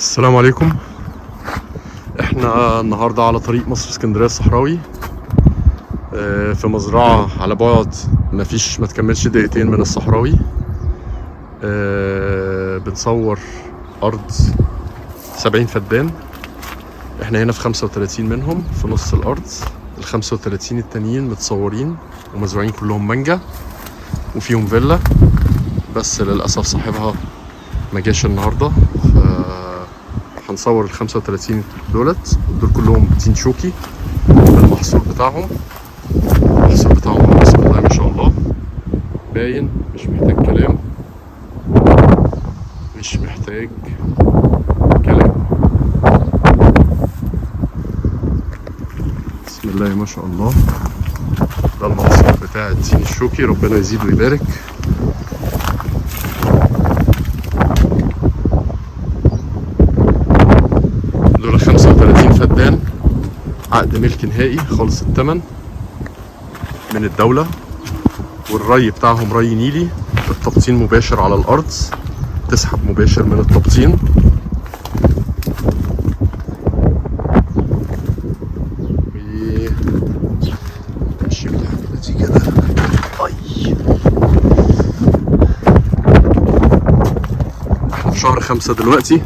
السلام عليكم. احنا النهارده على طريق مصر اسكندرية الصحراوي، في مزرعة على بعد ما فيش ما تكملش دقيقتين من الصحراوي. بنصور ارض 70 فدان، احنا هنا في 35 منهم في نص الارض. ال 35 التانيين متصورين ومزروعين كلهم مانجا وفيهم فيلا، بس للاسف صاحبها ما جاش النهارده، هنصور ال 35 دولت. دول كلهم تين شوكي المحصول بتاعهم، المحصول بتاعهم بسم الله ما شاء الله باين، مش محتاج كلام، مش محتاج كلام. بسم الله ما شاء الله، ده المحصول بتاع التين الشوكي، ربنا يزيد ويبارك. دول 35 فدان، عقد ملك نهائي خالص الثمن من الدولة، والري بتاعهم ري نيلي، التبطين مباشر على الأرض، تسحب مباشر من التبطين. ماشي بالحتة دي كده. أي. احنا في شهر 5 دلوقتي،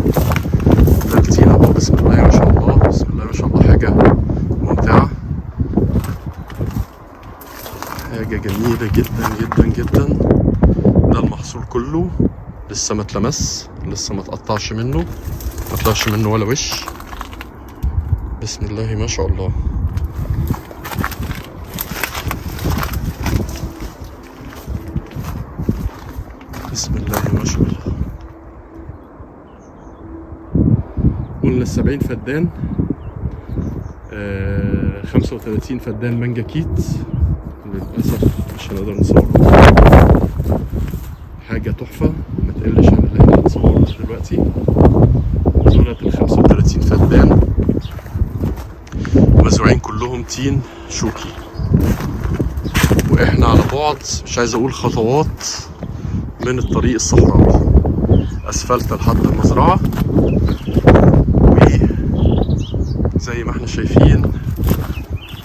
ده التين اهو، بسم الله ما شاء الله، بسم الله ما شاء الله، حاجة ممتعة، حاجة جميلة جدا جدا جدا. ده المحصول كله لسه ما اتلمس، لسه ما اتقطعش منه، ما طلعش منه ولا وش. بسم الله ما شاء الله. بسم الله ما شاء الله. قلنا 70 فدان، 35 فدان مانجا كيت، للأسف مش هنقدر نصوره. حاجة تحفة ما تقلش عن اللي احنا بنصوره دلوقتي. دولت ال 35 فدان مزروعين كلهم تين شوكي، واحنا على بعد مش عايز اقول خطوات من الطريق الصحراوي، اسفلت لحد المزرعة. وزي ما احنا شايفين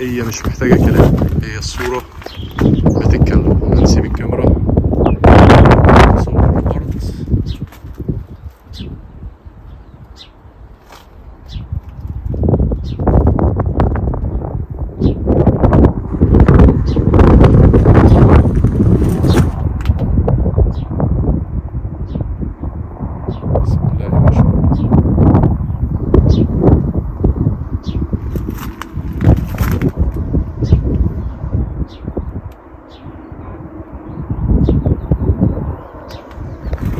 هي مش محتاجة كلام، هي الصورة بتتكلم. هنسيب الكاميرا نصور الأرض. بسم الله ما شاء الله.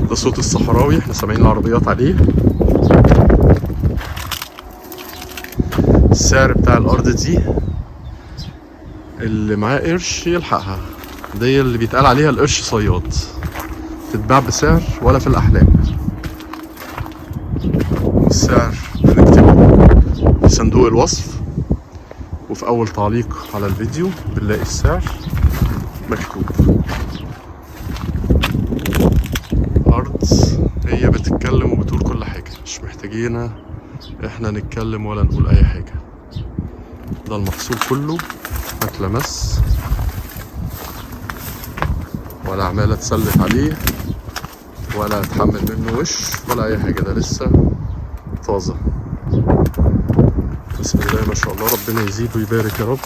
ده صوت الصحراوي، احنا سامعين العربيات عليه. السعر بتاع الارض دي اللي معاه قرش يلحقها، دي اللي بيتقال عليها القرش صياد، تتباع بسعر ولا في الاحلام. السعر بنكتبه في صندوق الوصف، وفي اول تعليق على الفيديو بنلاقي السعر مكتوب. أرض هي بتتكلم وبتقول كل حاجة، مش محتاجين احنا نتكلم ولا نقول اي حاجة. ده المحصول كله ما اتلمس ولا عمالة اتسلت عليه ولا اتحمل منه وش ولا اي حاجة، ده لسه طازة. بسم الله ما شاء الله، ربنا يزيد ويبارك يا رب،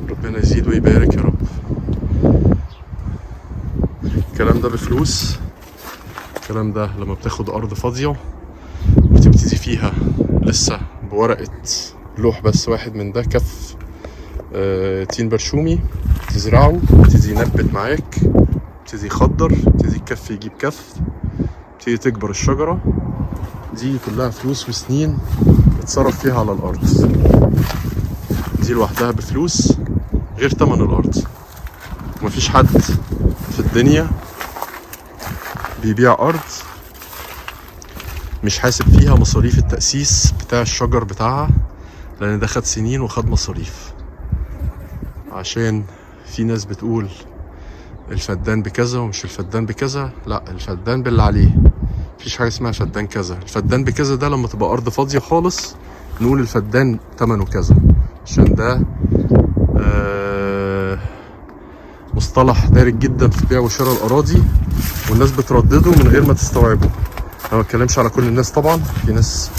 ربنا يزيد ويبارك يا رب. الكلام ده بفلوس، الكلام ده لما بتاخد أرض فاضية وتبتدي فيها لسه بورقة لوح بس واحد من ده كف، تين برشومي، تزرعه يبتدي ينبت معاك، يبتدي يخضر، يبتدي الكف يجيب كف، يبتدي تكبر الشجرة. دي كلها فلوس وسنين اتصرف فيها على الأرض، دي لوحدها بفلوس غير تمن الأرض. مفيش حد في الدنيا بيبيع أرض مش حاسب فيها مصاريف التأسيس بتاع الشجر بتاعها، لأن ده خد سنين وخد مصاريف. عشان في ناس بتقول الفدان بكذا ومش الفدان بكذا، لا، الفدان باللي عليه. مفيش حاجة اسمها فدان كذا. الفدان بكذا ده لما تبقى ارض فاضية خالص نقول الفدان تمنه كذا، عشان ده مصطلح دارج جدا في بيع وشراء الاراضي، والناس بتردده من غير ما تستوعبه. انا ما بتكلمش على كل الناس طبعا، في ناس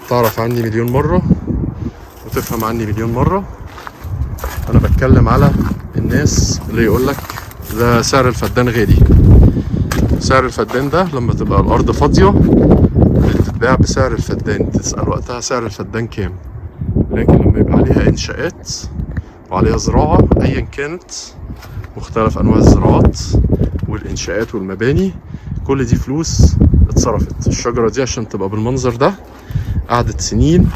تعرف عني مليون مرة وتفهم عني مليون مرة. انا بتكلم على الناس اللي يقولك ده سعر الفدان غالي. سعر الفدان ده لما تبقى الارض فاضية بتتباع بسعر الفدان، تسأل وقتها سعر الفدان كام. لكن لما يبقى عليها انشاءات وعليها زراعة ايا كانت، مختلف انواع الزراعات والانشاءات والمباني، كل دي فلوس اتصرفت. الشجرة دي عشان تبقى بالمنظر ده قعدت سنين.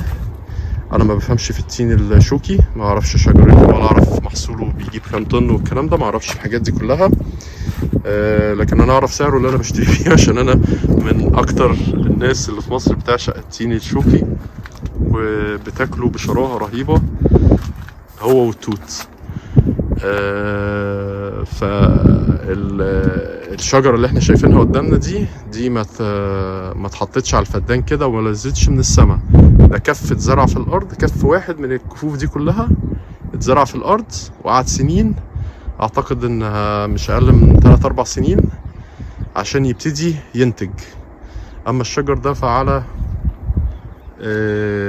انا ما بفهمش في التين الشوكي، ما اعرفش شجرته ولا اعرف محصوله بيجيب كام طن والكلام ده، ما اعرفش الحاجات دي كلها. لكن انا اعرف سعره اللي انا بشتري فيه، عشان انا من اكتر الناس اللي في مصر بتعشق التين الشوكي وبتاكله بشراهة رهيبة، هو والتوت. فالشجرة اللي احنا شايفينها قدامنا دي ما اتحطتش على الفدان كده وما نزلتش من السماء. ده كف اتزرع في الارض، كف واحد من الكفوف دي كلها اتزرع في الارض وقعد سنين، اعتقد انها مش اقل من 3-4 سنين عشان يبتدي ينتج. اما الشجر ده فعلى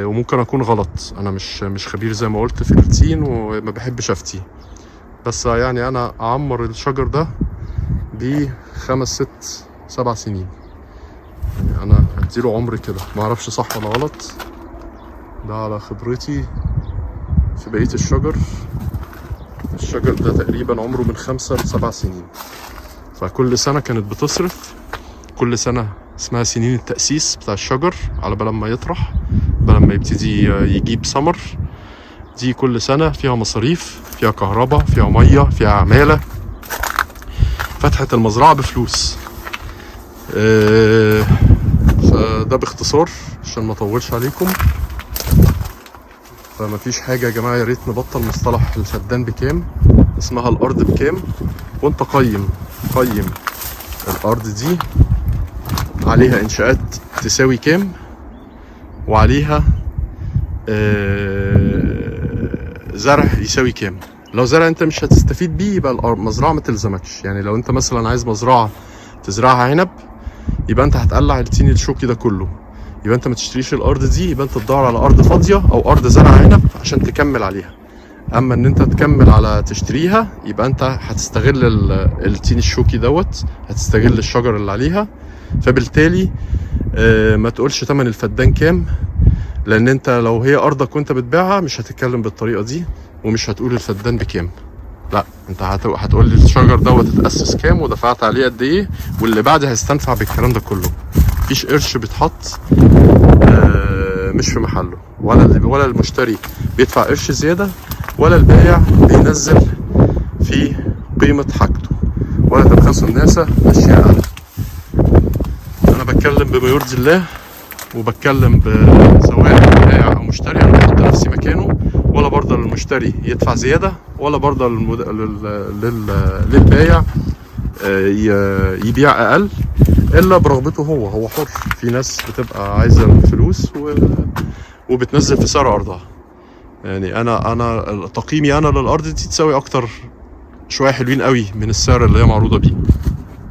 وممكن اكون غلط، انا مش خبير زي ما قلت في التين وما بحبش افتي، بس يعني انا اعمر الشجر ده ب5 6 7 سنين، يعني انا اديله عمر كده، ما اعرفش صح ولا غلط، ده على خبرتي في بقية الشجر. الشجر ده تقريبا عمره من 5 ل7 سنين، فكل سنة كانت بتصرف، كل سنة اسمها سنين التأسيس بتاع الشجر، على بال ما يطرح، بال ما يبتدي يجيب ثمر. دي كل سنة فيها مصاريف، فيها كهرباء، فيها مية، فيها عمالة. فتحة المزرعة بفلوس. فده باختصار عشان ما اطولش عليكم. فما فيش حاجة يا جماعة، يا ريت نبطل مصطلح الفدان بكام، اسمها الأرض بكام، وانت قيم الأرض دي عليها إنشاءات تساوي كام، وعليها زرع يساوي كام. لو زرع انت مش هتستفيد بيه يبقى المزرعة ما تلزمكش. يعني لو انت مثلا عايز مزرعة تزرعها عنب، يبقى انت هتقلع التين الشوكي ده كله، يبقى انت ما تشتريش الارض دي، يبقى انت تدور على ارض فاضية او ارض زرع عنب عشان تكمل عليها. اما ان انت تكمل على تشتريها، يبقى انت هتستغل التين الشوكي دوت، هتستغل الشجر اللي عليها. فبالتالي ما تقولش تمن الفدان كام، لان انت لو هي ارضك وانت بتبيعها مش هتتكلم بالطريقة دي، ومش هتقول الفدان بكام، لا انت هتقول لي الشجر دوت اتأسس كام ودفعت عليه قد ايه، واللي بعد هيستنفع بالكلام ده كله. مفيش قرش بيتحط مش في محله، ولا المشتري بيدفع قرش زيادة، ولا البائع بينزل في قيمة حاجته، ولا تبخسوا الناس اشياءهم. انا بتكلم بما يرضي الله، وبتكلم سواء بائع او مشتري، انا بحط نفسي مكانه، ولا برضه للمشتري يدفع زيادة، ولا برضه للبايع يبيع اقل، الا برغبته هو، هو حر. في ناس بتبقى عايزه الفلوس وبتنزل في سعر ارضها. يعني انا تقييمي انا للارض دي تساوي اكتر شوية حلوين قوي من السعر اللي هي معروضة بيه.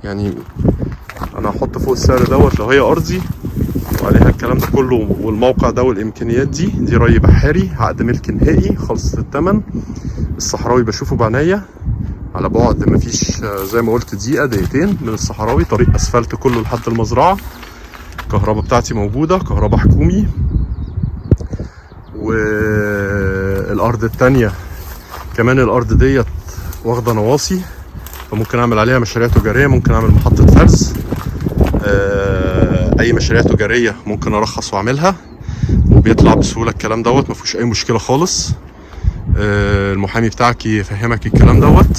يعني انا هحط فوق السعر دوت لو هي ارضي وعليها الكلام ده كله والموقع ده والامكانيات دي، دي ري بحري، عقد ملك نهائي، خلصت الثمن. الصحراوي بشوفه بعينيا على بعد مفيش زي ما قلت دقيقة دقيقتين من الصحراوي، طريق اسفلت كله لحد المزرعة، الكهرباء بتاعتي موجودة، كهرباء حكومي. والارض التانية كمان الارض ديت واخدة نواصي، فممكن اعمل عليها مشاريع تجارية، ممكن اعمل محطة فرز، اي مشاريع تجارية ممكن ارخص واعملها، وبيطلع بسهولة الكلام دوت، مفيهوش اي مشكلة خالص. المحامي بتاعك يفهمك الكلام دوت،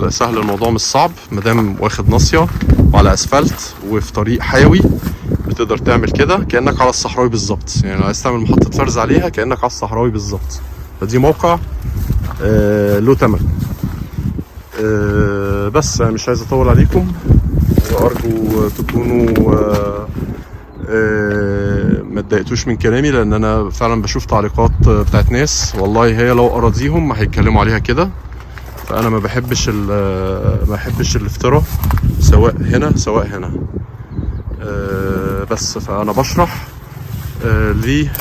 سهل الموضوع مش صعب، مادام واخد ناصية وعلى اسفلت وفي طريق حيوي بتقدر تعمل كده كأنك على الصحراوي بالظبط. يعني لو عايز تعمل محطة فرز عليها كأنك على الصحراوي بالظبط. فدي موقع له تمن. بس انا مش عايز اطول عليكم، وارجو تكونوا ما اتضايقتوش من كلامي، لان انا فعلا بشوف تعليقات بتاعت ناس والله هي لو اراضيهم ما هيتكلموا عليها كده. فانا ما بحبش الافتراء، سواء هنا سواء هنا. بس فانا بشرح ليه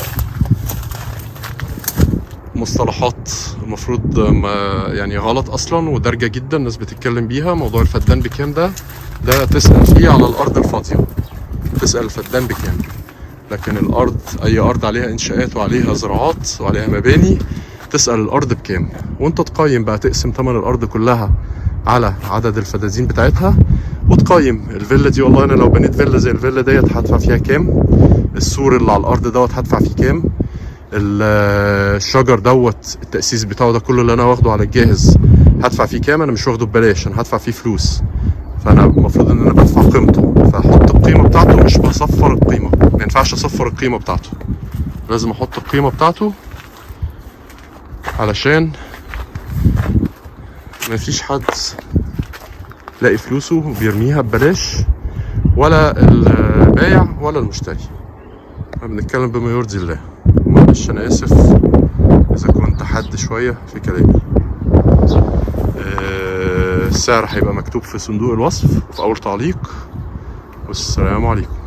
مصطلحات المفروض ما يعني غلط اصلا ودارجه جدا الناس بتتكلم بيها. موضوع الفدان بكام ده تسال فيه على الارض الفاضيه، تسال الفدان بكام. لكن الارض، اي ارض عليها انشاءات وعليها زراعات وعليها مباني، تسال الارض بكام، وانت تقيم بقى، تقسم ثمن الارض كلها على عدد الفدادين بتاعتها وتقيم الفيلا دي. والله انا لو بنيت فيلا زي الفيلا ديت هدفع فيها كام، السور اللي على الارض دوت هدفع فيه كام، الشجر دوت التأسيس بتاعه ده كله اللي انا واخده على الجاهز هدفع فيه كام. انا مش واخده ببلاش، انا هدفع فيه فلوس، فانا المفروض ان انا بدفع قيمته، فاحط القيمة بتاعته، مش بصفر القيمة. ما ينفعش اصفر القيمة بتاعته، لازم احط القيمة بتاعته علشان ما فيش حد لاقي فلوسه وبيرميها ببلاش، ولا البايع ولا المشتري. احنا بنتكلم بما يرضي الله. معلش انا اسف اذا كنت حد شوية في كلامي. السعر هيبقى مكتوب في صندوق الوصف وفي اول تعليق. والسلام عليكم.